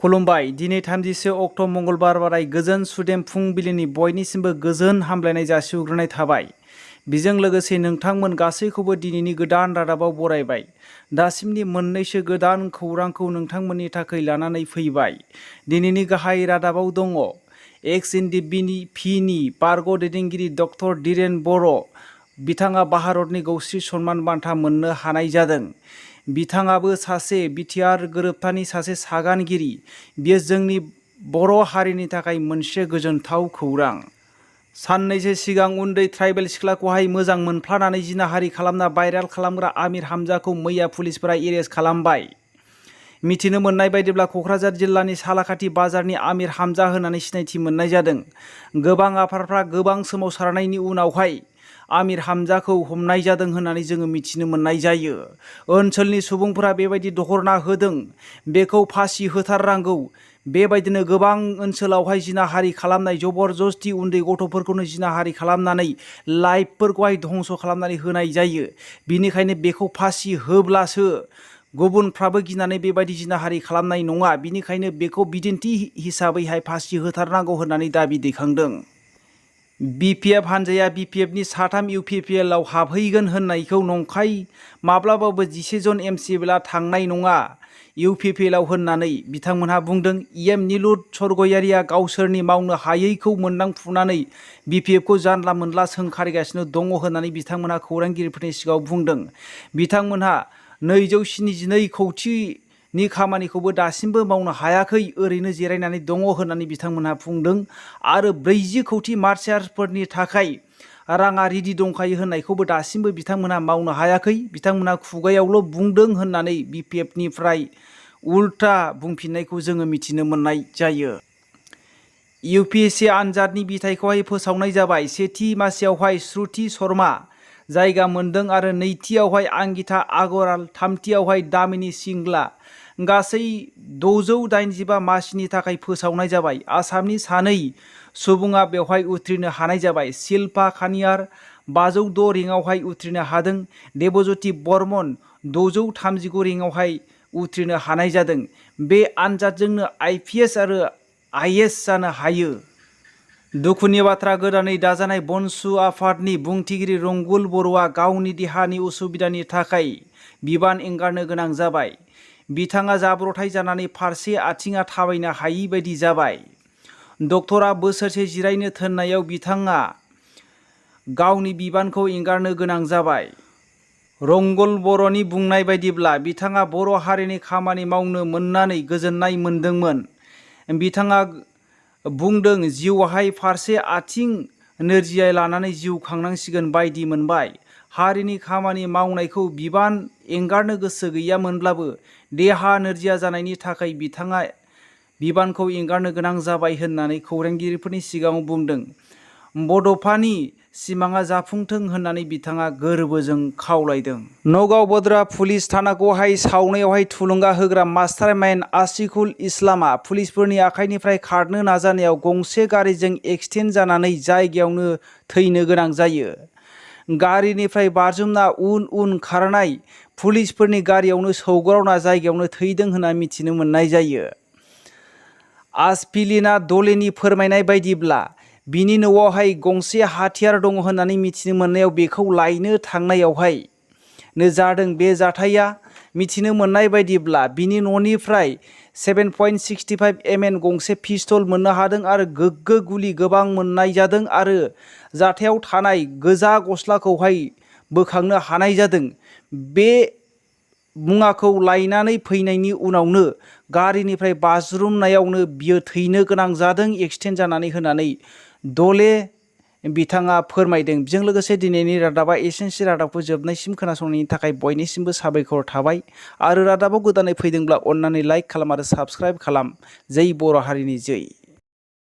खुलुमबाय। दिनै 30 अक्ट' मंगलबार बाराय गोजोन सुदेम फुंबिलिनि बयनिसिमबो गोजोन हामलायनाय जासिहरग्रोनाय थाबाय। बेजों लोगोसे नोंथांमोन गासैखौबो दिनैनि गोदान रादाबाव बरायबाय। दासिमनि मोननैसो गोदान खौरांखौ नोंथांमोननि थाखाय लानानै फैबाय। दिनैनि गाहाय रादाबाव दङ एक्स एनडीएफबी बारग' दैदेनगिरि डक्टर दिरेन बर' बिथाङा भारतनि गौस्री सन्मान बान्था मोननो हानाय जादों। बिथाङाबो सासे बिटिआर गोरोबथानि सासे सागानगिरि। बियो जोंनि बर' हारिनि थाखाय मोनसे गोजोनथाव खौरां। साननैसो सिगां उन्दै ट्राइबेल सिख्लाखौहाय मोजां मोनफ्लानानै जिनाहारि खालामना भाइरेल खालामग्रा आमिर हामजाखौ मैया पुलिसफोरा एरेस्ट खालामबाय। मिथिनो मोननाय बायदिब्ला क'क्राझार जिल्लानि सालाकाथि बाजारनि आमिर हामजा होननानै सिनायथि मोननाय जादों। गोबां आफादफ्रा गोबां सोमावसारनायनि उनावहाय आमिर हामजाखौ हमनाय जादों होननानै जोङो मिथिनो मोननाय जायो। ओनसोलनि सुबुंफोरा बेबायदि दहरना होदों, बेखौ फासि होथारनांगौ। बेबायदिनो गोबां ओनसोलावहाय जिनाहारि खालामनाय, जबरदस्ति उन्दै गथ'फोरखौनो जिनाहारि खालामनानै लाइफफोरखौहाय धंस' खालामनानै होनाय जायो। बिनिखायनो बेखौ फासि होब्लासो गुबुनफ्राबो गिनानै बेबायदि जिनाहारि खालामनाय नङा। बिनिखायनो बेखौ बिदिन्थि हिसाबैहाय फासि होथारनांगौ होननानै दाबि दैखांदों। बिपिएफ हानजाया बिपिएफनि 3 इउपिपिएलआव हाबहैगोन होननायखौ नंखाय माब्लाबाबो 11 जन एमसिएलआ थांनाय नङा इउपिपिएलआव होननानै बिथांमोनहा बुंदों। इएम निलुत सरगयारिया गावसोरनि मावनो हायैखौ मोनदांफुनानै बिपिएफखौ जानला मोनला सोंखारिगासिनो दङ होननानै बिथांमोनहा खौरांगिरिफोरनि सिगाङाव बुंदों। बिथांमोनहा 272 कौटिनि खामानिखौबो दासिमबो मावनो हायाखै, ओरैनो जिरायनानै दङ होननानै बिथांमोनहा बुंदों। आरो 40 कौटि मार्चार्सफोरनि थाखाय राङा रेडि दंखायो होननायखौबो दासिमबो बिथांमोनहा मावनो हायाखै। बिथांमोनहा खुगायावल' बुंदों होननानै बिपिएफनिफ्राय उल्टा बुंफिननायखौ जोङो मिथिनो मोननाय जायो। इउपिएससि आनजादनि बिथायखौहाय फोसावनाय जाबाय। सेथि मासियावहाय श्रुति शर्मा जायगा मोनदों आरो नैथियावहाय अंगिता आगराल, थामथियावहाय दामिनी सिंगला। गासै 685 मासिनि थाखाय फोसावनाय जाबाय। आसामनि 2 सुबुङा बेवहाय उथ्रिनो हानाय जाबाय। शिल्पा कानियार 506 रेंकआवहाय उथ्रिनो हादों। देबज्योति बर्मन 639 रेंकआवहाय उथ्रिनो हानाय जादों। बे आनजादजोंनो आइपिएस आरो आइएएस जानो हायो। दुखुनि बाथ्रा, गोदानै दाजानाय मwnसे आफादनि बुंथिगिरि रंगुल बर'आ गावनि देहानि उसुबिदानि थाखाय बिबान एंगारनो गोनां जाबाय। बिथाङा जाब्रथाय जानानै फारसे आथिङा थाबायनो हायि बायदि जाबाय। डक्टरा बोसोरसे जिरायनो थोननायाव बिथाङा गावनि बिबानखौ एंगारनो गोनां जाबाय। रंगुल बर'नि बुंनाय बायदिब्ला बिथाङा बर' हारिनि खामानि मावनो मोननानै गोजोननाय मोनदोंमोन। बिथाङा बुंदों, जिउआवहाय फारसे आथिं नोरजिया लानानै जिउ खांनांसिगोन बायदि मोनबाय। हारिनि खामानि मावनायखौ बिबान एंगारनो गोसो गैयामोनब्लाबो देहा नोरजिया जानायनि थाखाय बिथाङा बिबानखौ एंगारनो गोनां जाबाय होननानै खौरांगिरिफोरनि सिगाङाव बुंदों। बड'फानि सिमाङा जाफुंथों होननानै बिथाङा गोरबोजों खावलायदों। नगाव बद्रा पुलिस थानाखौहाय सावनायावहाय थुलुंगा होग्रा मास्टारमाइन्ड आसिकुल इस्लामआ पुलिसफोरनि आखाइनिफ्राय खारनो नाजानायाव गंसे गारिजों एक्सिडेन्ट जानानै जायगायावनो थैनो गोनां जायो। गारिनिफ्राय बारजुमना उन खारनाय पुलिसफोरनि गारियावनो सौग्रावना जायगायावनो थैदों होनना मिथिनो मोननाय जायो। आसफिलिना दलेनि फोरमायनाय बायदिब्ला बिनि न'आवहाय गंसे हाथियार दङ होननानै मिथिनो मोननायाव बेखौ लायनो थांनायावहायनो जादों बे जाथाया। मिथिनो मोननाय बायदिब्ला बिनि न'निफ्राय 7.65 mm गंसे पिस्तल मोननो हादों आरो गोग्गो गुलि गोबां मोननाय जादों आरो जाथायाव थानाय गोजा गस्लाखौहाय बोखांनो हानाय जादों। बे मुवाखौ लायनानै फैनायनि उनावनो गारिनिफ्राय बाज्रुमनायावनो बियो थैनो गोनां जादों एक्सिडेन्ट जानानै होननानै दले बिथाङा फोरमायदों। बेजों लोगोसे दिनैनि रादाबा एसेनोसै। रादाबखौ जोबनायसिम खोनासंनायनि थाखाय बयनिसिमबो साबायखर थाबाय। आरो रादाबाव गोदानै फैदोंब्ला अन्नानै लाइक खालाम आरो साबस्क्राइब खालाम। जै बर' हारिनि जै।